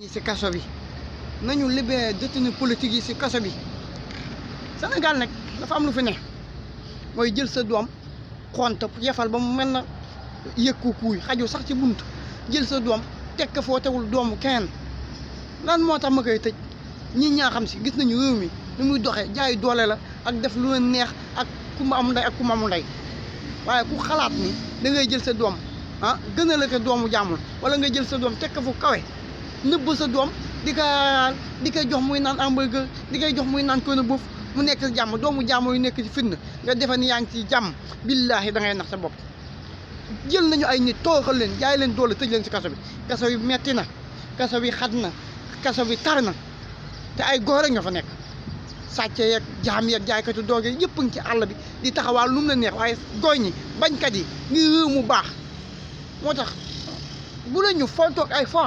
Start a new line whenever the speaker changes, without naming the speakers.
ci kaso bi nañu libéré détenus politiques yi ci kaso bi Sénégal nag dafa am lu fi ne mooy jël sa doom xonte yefal ba mu mel na yëkku kuuy xaju sax ci bunt jël sa doom tekk foo tegul doomu kenn lan moo tax ma koy tëj ñi ñaa xam si gis nañu réew mi ni muy doxee jaay doole la ak def lu leen neex ak ku ma am ndey ak ku ma amul ndey waaye ku xalaat ni da ngay jël sa doom gën a la ko doomu jàmmul wala nga jël sa doom tekk fu kawe nëbb sa doom di ko jox muy naan hamburger di koy jox muy naan kona boof mu nekk si jàmm doomu jàmm yu nekk ci fitna nga defe ni yaa ngi ci jàmm billaahi da ngay nax sa bopp jël nañu ay nit tooxal leen jaay leen doole tëj leen si kaso bi metti na kaso bi xat na kaso bi tar na te ay góor rek ñoo fa nekk sàcce yeeg jaam yeeg jaaykatu dooge yëpp ngi ci àll bi di taxawaal lu mu la neex waaye gooy ñi bañkat yi ngir réew mu baax moo tax bu la ñu foo toog ay fo